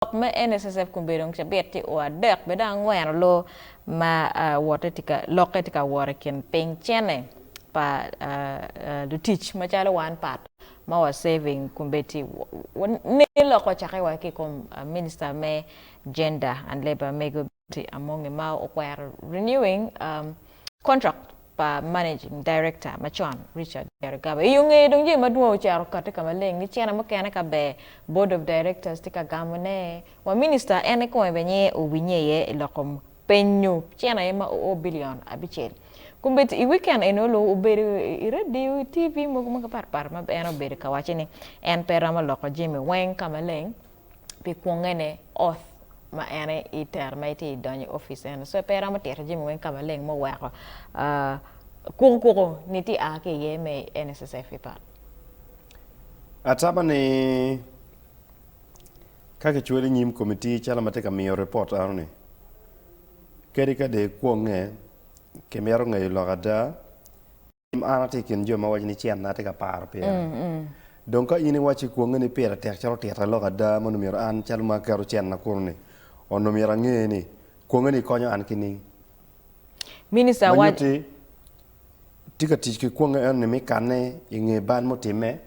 Lok me NSSF kombeddi dong cabit tye o adek bed angwen olo ma wote tye ka lokke tye ka wot i kin piny cene pa lutic macalo wan pat ma wa saving kombeddi ne lok ocakke wa ki i kom minister me gender and labour mego Betty Amongi ma okwero renewing contract pa managing director macon Richard Byarugaba. I yo ngeye dong jami madwong ocito okati ka maleng ni cene mukene ka ber board of directors tye ka gamo ne wa minister en kikome bene nyinge owinye iye i lok kom penyo cene aye ma oo billion abicel. Kombeddi i weekend eni olu obedo i radio i TV mogo ma pat pat ma en obedo ka waco ni en pe romo loko jami weng ka maleng pi kwonge ne oath ma en i tero ma itye idonyo i opic eno so pe iromo tito jami weng ka maleng ma oweko kuku kuku ni tye a ki iye me NSSF i pat. Atamo ni ka kicwalo i nyim komitti calo ma tye ka miyo ripot eno ni kadi ka dong ikwonge kimito ngeyo lok ada An atye i kin jo ma waco ni cen-na atye ka paro pire. Dong ka in iwacci kwonge ni pire tek calo tita lok ada ma onongo myero an calo ma aketo cen-na kunu-ni, onongo myero ange ni kwonge-ni konyo an ki ning? Minista Ma waco. nyutti tye ka tic ki kwonge eno-ni me kanne i nge bal mutimme,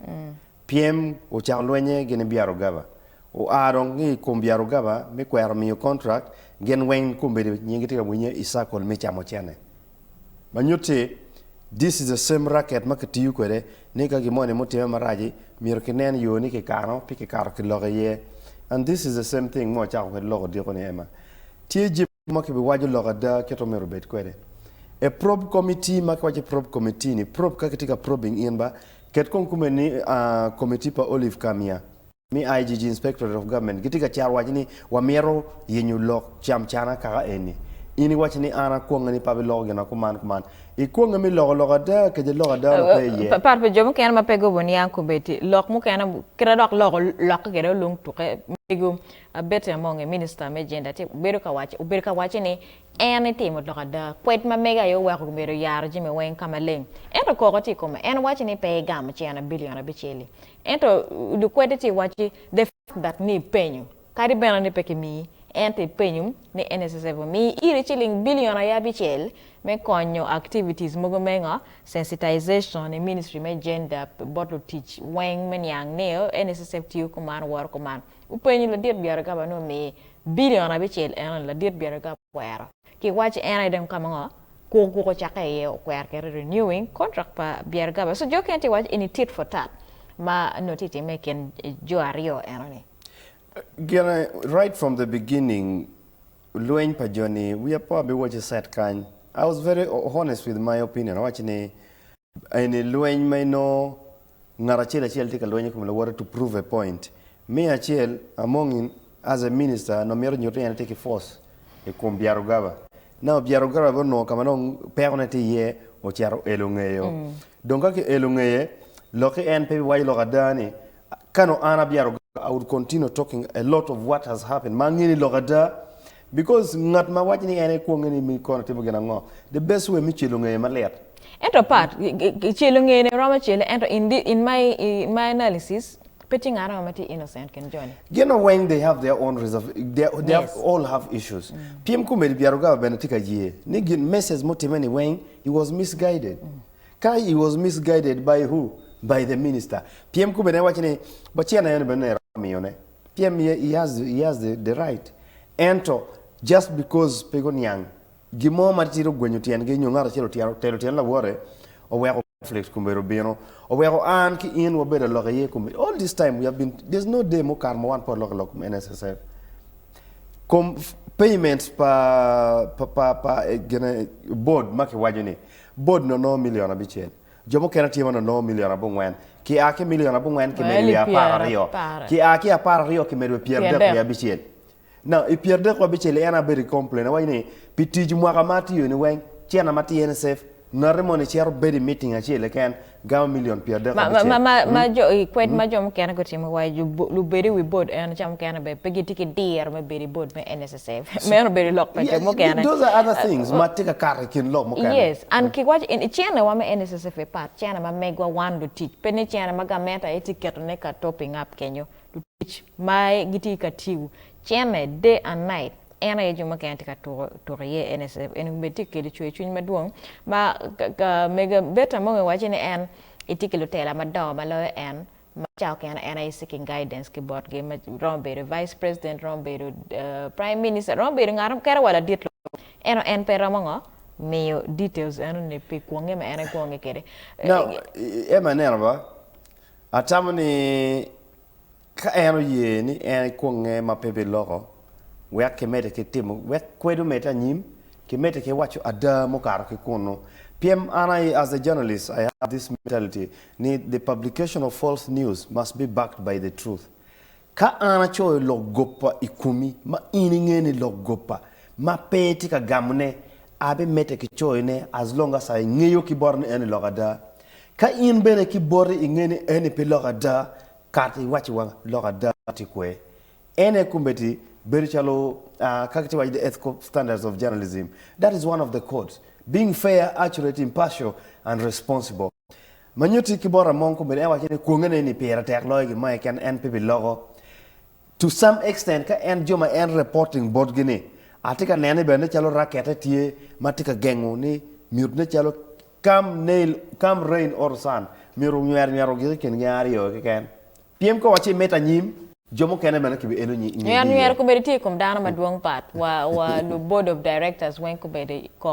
pyem ocako lwenye gin i Byarugaba. Oa dong ki i kom Byarugaba me kwero miyo kontrak, gin weng kombeddi nyinggi tye ka winye i cakol me camo cene. Ma nyutti this is the same racket ma kitiyo kwede ni ka gin moni mutimme maraci myero kinen yo ni kikano pe kikato kiloko iye and this is the same thing ma wacako kwede lok odiko ni Emma. Tye jami ma kibiwaco lok ada kit ma myero obed kwede. A probe committee ma kiwaco probe committee ni probe ka kitye ka probing in ba ket kong kumeni ni committee pa Olive Kamya Mi IGG, Inspectorate of Government, gitye ka cito waco ni wamito yenyo lok cam cana kaka eni. In iwaco ni an akwonge ni pe abiloko gina kuman kuman. Ikwonge me loko lok ada kece lok ada onongo pe iye? Pat pa jo mukene ma pe gubo niang kombeddi lok mukene kite dok loko lokke kwede olung tuke mego Betty Amonge minista me gender tye bedo ka waco obedo ka waco ni en etimo lok ada kwed ma mege aye oweko myero oyaro jami weng ka maleng ento koko tye i kome en waco ni pe egamo cene billion abicel-li Ento lukwede tye wacci the fact that ni ipenyo kadi bene ni pe kimiyi ento ipenyo ni NSSF omiyi iri ciling billion aye abicel me konyo activities mogo me ngo sensitization i ministry me gender bot lutic weng me niang ni NSSF tiyo kuman woro kuman. Openyo ladit Byarugaba ni omiyi billion abicel eno ni ladit Byarugaba okwero ki waci en aye dong kama ngo Kuku kuku ocakke iye okwer kete renewing contract pa Byarugaba. So jo kene tye waco eni tit for tat ma nongo tye time i kin jo aryo eno ni. Gine right from the beginning lweny pa joni wiya pe abiwaco set kany I was very honest with my opinion awaco ni Eni lweny ma inongo ngat acel acel tye ka lweny i kom lawote to prove a point. Me acel, Amongin as a minister onongo mito nyuto ni en etye ki force i kom Byarugaba. Now Byarugaba bene onongo ka ma dong pekone tye iye ocito oelo ngeye. Dong ka kielo ngeye, lokki en pe biwaco lok ada ni ka nongo an a Byarugaba I would continue talking a lot of what has happened ma angeyo ni lok ada because ngat ma waco ni en ekwonge ni mi kono timo gin ango the best way me celo ngeye malit. Ento pat, celo ngeye ni romo cele ento in, in my, in my analysis pe tye ngat mo ma tye innocent kin joni. Gin weng they have their own reserve, they, they have, Yes. all have issues. Pyem komedi Byarugaba bene tye ka ye ni gin message mutime ni weng he was misguided. Ka he was misguided by who? By the minister. Pyem kome ne waco ni wacen aye ni bene eromo miyo ne. Pyem he has, he has the, the right. Ento just because pe guniang gin mo ma titidi ogwenyo tyengi nyo ngat acel otyero otelo tyen lawote oweko conflict kombeddi obino oweko an ki in wabedo alok iye kombeddi all this time we have been there's no day mukato ma wan pe waloko lok kom NSSF kom payments pa pa pa, pa eh, gine board ma kiwaco ni Board nonongo milion abicel. Jo mukene tye ma nonongo milion abongwen. Ki a ki milion abongwen kimedo wiye 12. Ki a ki 12 kimedo wiye pyerdek wiye abicel. Now, i pyerdek wiye abicel-li en abedo ki complain. Awaco ni, pi tic mwaka ma atiyo-ni weng, cente ma tye ni safe, ngati moni cito bedo i meeting acel keken gamo milion pyerdek Ma, abicel. ma, ma, ma jo, i kwed ma jo mukene gutimo wa jo lubedo i wi board eno ca mukene bene pe gitye ki diro me bedo i board me NSSF. Meno obedo lok pa jo mukene. Those are other things ma tye ka kato i kin lok mukene. Yes, and kiwaco en cene wa me NSSF pe pat, cene ma megwa wan lutic, pe ni cene ma gamente aye tye ketone ka topping up kenyo. Lutic ma gitye ka tiyo. Cene day and night en aye jo mukene tye ka tuko iye NSSF eni bene tye ka kelo cwer cwiny madwong ma mego Betta Among owaco ni en etye ki lutela madongo ma loyo en ma ca okene en aye seeking guidance ki botgi ma romo bedo vice president romo bedo prime minister romo bedo ngat kadi wa ladit lobo ento en pe romo ngo miyo details eno ni pi kwonge ma en ekwonge kwede. Now, Emma ineno ba, atamo ni Ka en oye ni en ekwongnge ma pe biloko, wek kimedde ki timo, wek kwed omedde anyim, kimedde ki waco ada mukato ki kunnu. Pien an aye as a journalist I have this mentality ni the publication of false news must be backed by the truth. Ka an acoyo lok gopa i komi ma in inge ni lok gopa ma pe itye ka gamone, abimedde ki coyone as long as angeyo ki boti ni eni lok ada. Ka in bene ki boti inge ni eni pe lok ada, Kat iwacciwa lok ada tye kwe. En aye kombeddi bedo calo ka kitye waco the ethical standards of journalism. That is one of the codes. Being fair, accurate, impartial and responsible. Ma nyutti ki bot Among kombeddi en waco ni kwongene ni pire tek loyo gin mo keken en pe biloko. To some extent ka en jo ma en reporting botgi ni atye ka nene bene calo rakette tye ma tye ka gengo ni myutne calo Come nail, come rain or sun, myero onywer nywero ogik i kingi aryo keken. Pyem ka waci imito anyim, jo mukene bene kibielo nyingi Nywero iye. nywero kobedo tye i kom dano madwong pat wa wa lu board of directors weng kobedo koko.